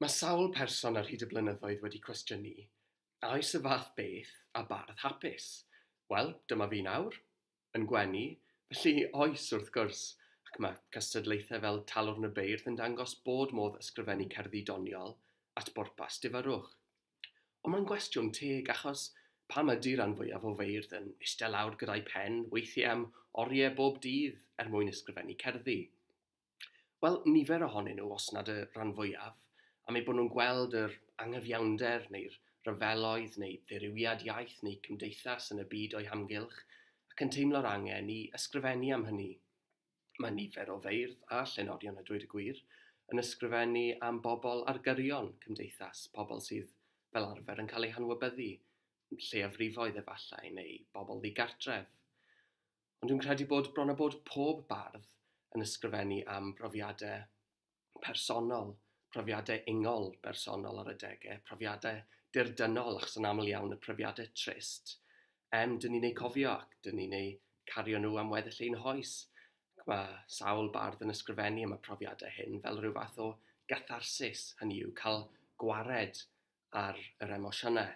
Mae sawl person ar hyd y blynyddoedd wedi cwestiynu, a oes y fath beth â bardd hapus? Wel, dyma fi nawr, yn gwenu, felly oes wrth gwrs, ac mae cystadlaethau fel Talwrn y Beirdd yn dangos bod modd ysgrifennu cerddi doniol at bwrpas difyrrwch. Ond mae'n gwestiwn teg, achos pam ydy rhan fwyaf o feirdd yn eistedd lawr gyda'u pen, weithiau am oriau bob dydd, er mwyn ysgrifennu cerddi? Wel, nifer ohonyn nhw, os nad y rhan fwyaf, am eu bod nhw'n gweld yr anghyfiawnder neu'r rhyfeloedd neu ddirywiad iaith neu cymdeithas yn y byd o'u hamgylch ac yn teimlo'r angen i ysgrifennu am hynny. Mae nifer o feirdd a llenorion, a dweud y gwir, yn ysgrifennu am bobl ar gyrion cymdeithas, pobl sydd fel arfer yn cael eu hanwybyddu, lleiafrifoedd efallai, neu bobl ddigartref. Ond dwi'n credu bod bron a bod pob bardd yn ysgrifennu am brofiadau personol, profiadau ingol bersonol ar adegau, profiadau dirdynnol, achos yn aml iawn y profiadau trist, um, dyn ni'n eu cofio ac dyn ni'n eu cario nhw am weddill ein hoes. Ac mae sawl bardd yn ysgrifennu am y profiadau hyn fel rhyw fath o gatharsis, hynny yw cael gwared ar yr emosiynau.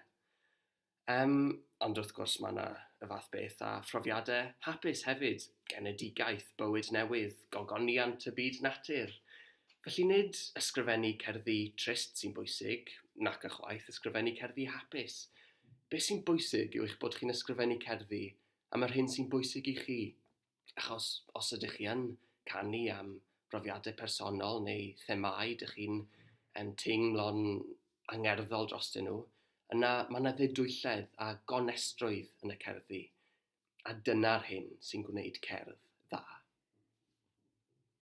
Yym, ond wrth gwrs mae 'na y fath beth â phrofiadau hapus hefyd, genedigaeth, bywyd newydd, gogoniant y byd natur. Felly nid ysgrifennu cerddi trist sy'n bwysig, nac ychwaith ysgrifennu cerddi hapus. Be sy'n bwysig yw eich bod chi'n ysgrifennu cerddi am yr hyn sy'n bwysig i chi. Achos os ydych chi yn canu am brofiadau personol neu themâu dych chi'n yn teimlo'n angerddol drostyn nhw, yna mae yna ddidwylledd a gonestrwydd yn y cerddi, a dyna'r hyn sy'n gwneud cerdd dda.